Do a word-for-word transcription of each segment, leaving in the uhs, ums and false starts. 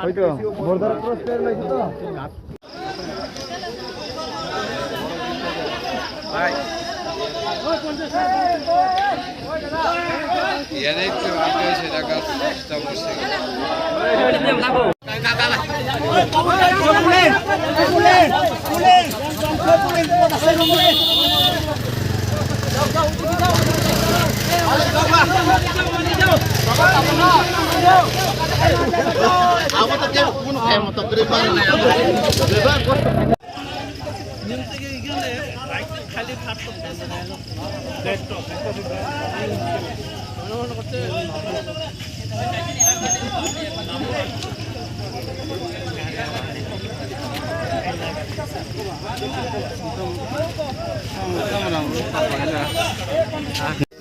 Oito, border cross করে লাইছো তো? Bhai. Yan ekdom aage se jaga.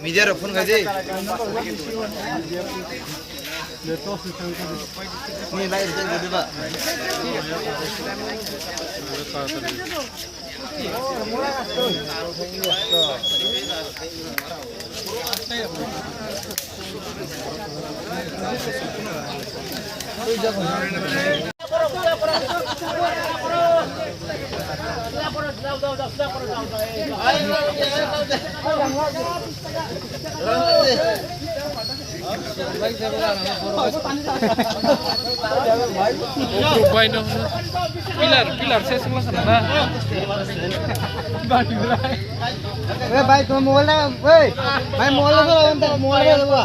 Media rok phone khai di. Ni lai rijak di ba. Bai no, pillar, pillar se sung sana na. Eh, bhai, tu mobile na, eh, bhai, mobile na, mobile na.